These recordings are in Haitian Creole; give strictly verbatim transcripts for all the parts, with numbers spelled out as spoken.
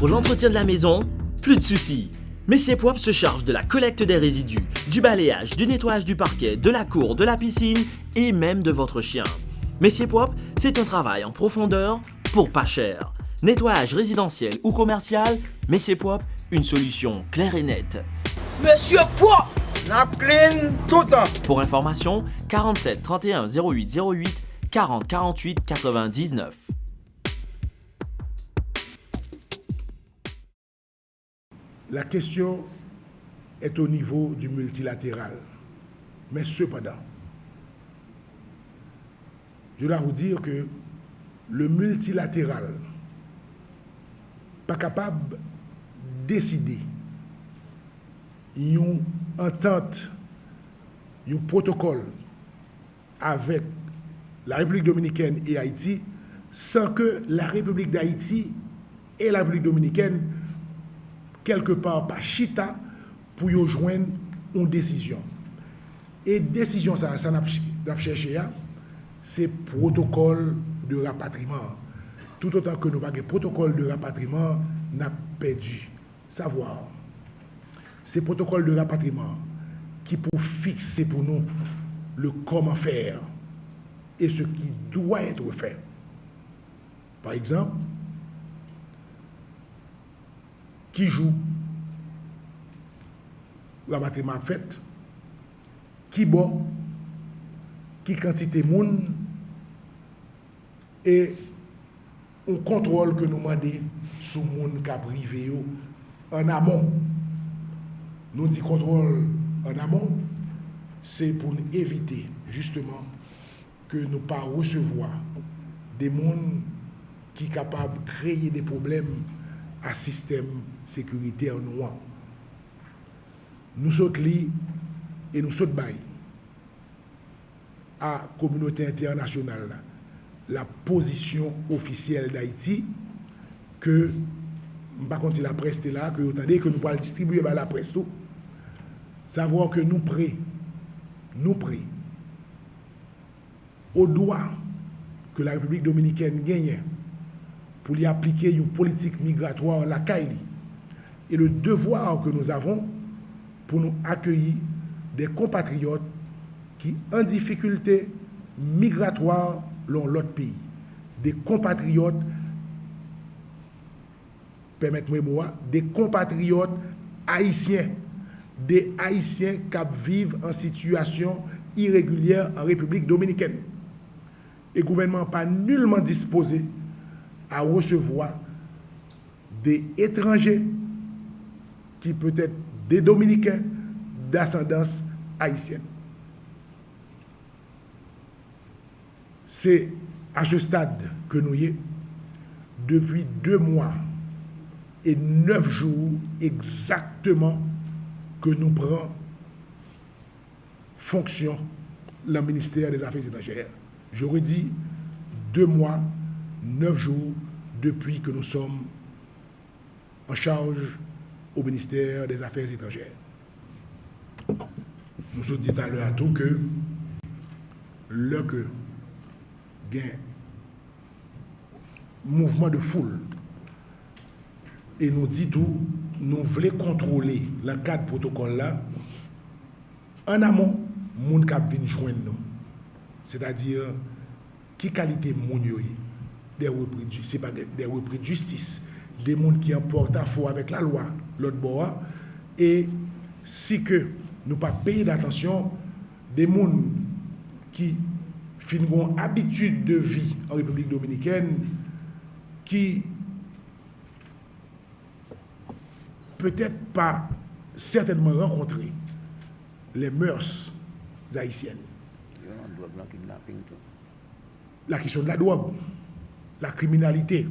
L'entretien de la maison, plus de soucis. Messier Propre se charge de la collecte des résidus, du balayage, du nettoyage du parquet, de la cour, de la piscine et même de votre chien. Messier Propre, c'est un travail en profondeur pour pas cher. Nettoyage résidentiel ou commercial, Messier Propre, une solution claire et nette. Messier Propre! N ap clean toutan! Pour information, quarante-sept trente et un zéro huit zéro huit, quarante quarante-huit quatre-vingt-dix-neuf. La question est au niveau du multilatéral. Mais cependant, je dois vous dire que le multilatéral pa kapab deside yon antant, yon pwotokòl avèk la République Dominicaine et Haïti, san ke la République d'Haïti et la République Dominicaine, kèlkepa, pa chita pou yo jwenn yon desizyon. E desizyon sa a, sa n ap ch-, n ap chèche a, se pwotokòl de rapatriman an. Toutotan ke nou pa gen pwotokòl de rapatriman, n ap pèdi. Savoir, se pwotokòl de rapatriman an ki pou fikse pou nou le comment faire et ce qui doit être fait. Pa egzanp, ki jou rapatriman ap fèt, ki bò, ki kantite moun, e yon kontwòl ke nou mande sou moun k ap rive yo an amon. Nou di kontwòl an amon, se pou n evite, jisteman, ke nou pa resevwa de moun ki kapab kreye de pwoblèm a sistèm sekiritè nou an. Nou sot li e nou sot bay a kominote entènasyonal la, la pozisyon ofisyèl Dayiti, ke m pa konn si laprès te la, ke yo tande, ke nou pral distribiye bay laprès tou. Savwa ke nou pre, nou pre o dwa ke la Repiblik Dominikèn genyen pou li aplike yon politik migratwa lakay li, e le devwa ke nou avon pou nou akeyi de konpatriyòt ki an difikilte migratwa lan yon lòt peyi, de konpatriyòt, pèmèt mwen mo a, de konpatriyòt ayisyen, de Ayisyen k ap viv an sitiyasyon iregilyè an Repiblik Dominikèn. E gouvènman an pa nilman dispoze a resevwa de etranje ki petèt de Dominiken dasandans ayisyèn. Se a ce stade ke nou ye, depi de mwa e nèf jou egzakteman ke nou pran fonksyon lan ministè dè Zafè Etranjè. Je redis, deux mois, neuf jours depuis que nous sommes en charge au ministère des Affaires étrangères. Nou sot di talè a tou ke lè ke gen mouvman de foul, e nou di tou nou vle kontwole lan kad pwotokòl la, an amon, moun k ap vin jwenn nou, sètadi ki kalite moun yo ye, de repri di, se pa de, de repri de jistis, de moun ki an pòtafo avèk lalwa lòt bò a, e si ke nou pa peye atansyon, de moun ki fin gen yon abitid de vi an Repiblik Dominikèn ki petèt pa sètènman rankontre les mœurs haïtiennes. Yo nan dwòg, nan kidnaping tou. La question de la drogue, la criminalité.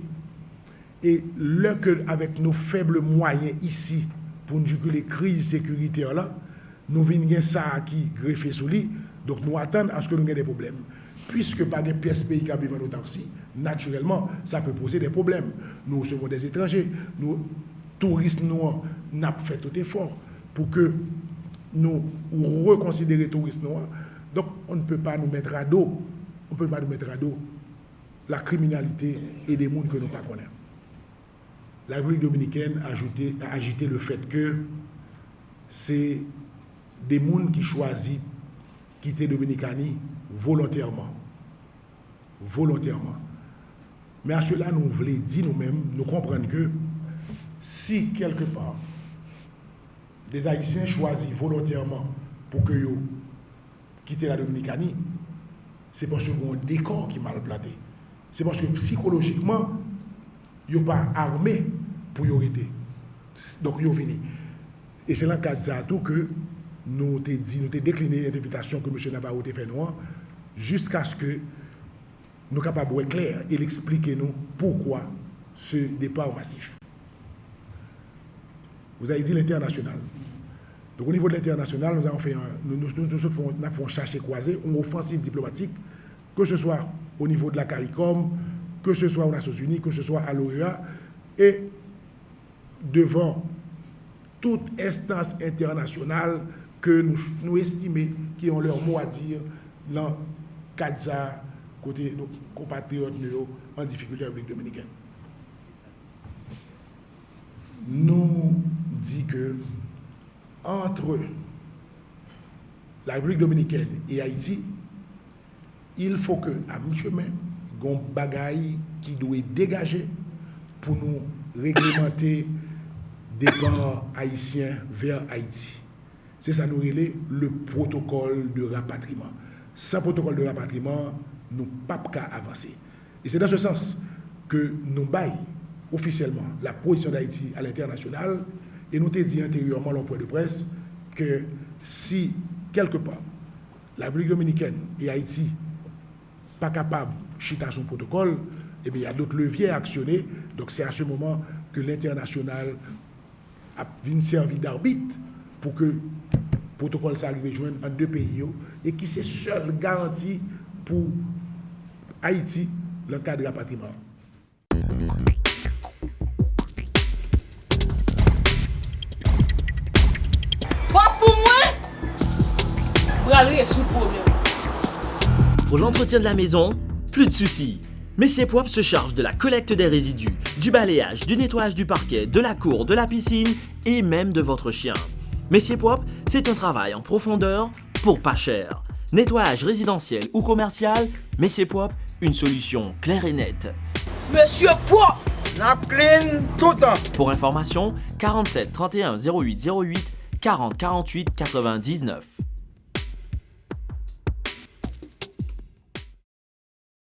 E lè ke avèk nos faibles moyens ici pou n jigile kriz sekiritè la, nou vin gen sa a ki grefe sou li, donk nou atann aske nou gen de pwoblèm. Piske pa gen pyès peyi k ap viv an otarsi, natirèlman, sa pe poze de pwoblèm. Nou resevwa de etranje, nou, touris nou an, n ap fè tout efò pou ke nou rekonsidere touris nou an. Donk, on ne peut pas nous mettre à dos, on ne peut pas nous mettre à dos la criminalité e de moun ke nou pa konnen. La République dominicaine a ajouté, a ajouté le fait que se de moun ki chwazi kite Dominikani volontèman. Volontèman. Men a sela nou vle di nou menm, nou konprann ke si kèlke pa de Ayisyen chwazi volontèman pou ke yo kite la Dominikani, se paske gen yon dekò ki mal plante. Se paske sikolojikman, yo pa ame pou yo rete. Donk, yo vini. E se nan kad sa a tou ke nou te di, nou te dekline envitasyon ke mesye Navarro te fè nou an, jiskaske nou kapab wè klè e l eksplike nou poukwa ce départ massif. Vous avez dit l'international. Donc, au niveau de l'international, nous avons fait un, nous, nous, nous, nous faisons, nous faisons chercher croiser une offensive diplomatique, que ce soit au niveau de la CARICOM, que ce soit aux Nations Unies, que ce soit à l'OEA, et devant toute instance internationale que nous, nous estimons qui ont leur mot à dire dans le cadre ça, côté nos compatriotes nous, en difficulté en République dominicaine. Nous dit que entre la République dominicaine et Haïti, il faut que, à mi-chemin, gon bagay ki dwe degaje pou nou reglemante depa ayisyen vè Ayiti. Se sa nou rele le protocole de rapatriement. Sans protocole de rapatriement, nou p ap ka avanse. E se dans ce sens que nou bay ofisyèlman la position d'Haïti à l'international, e nou te di anteryèman lè yon pwen de près ke si kèlke pa la République dominicaine et Haïti pa kapab chita sou yon protokòl, ebyen, il y a d'autres leviers à actionner. Donc, c'est à ce moment que l'international ap vin sèvi d'arbitre pour que protokòl sa rive jwenn ant de peyi yo, e ki se sèl garanti pou Ayiti nan kad rapatriman. Pòp pou mwen pral rezoud pwoblèm. Pour l'entretien de la maison, plus de soucis. Messier Propre se charge de la collecte des résidus, du balayage, du nettoyage du parquet, de la cour, de la piscine et même de votre chien. Messier Propre, c'est un travail en profondeur pour pas cher. Nettoyage résidentiel ou commercial, Messier Propre, une solution claire et nette. Mesye pwòp! N ap clean toutan! Pour information, quarante-sept trente et un zéro huit zéro huit, quarante quarante-huit quatre-vingt-dix-neuf.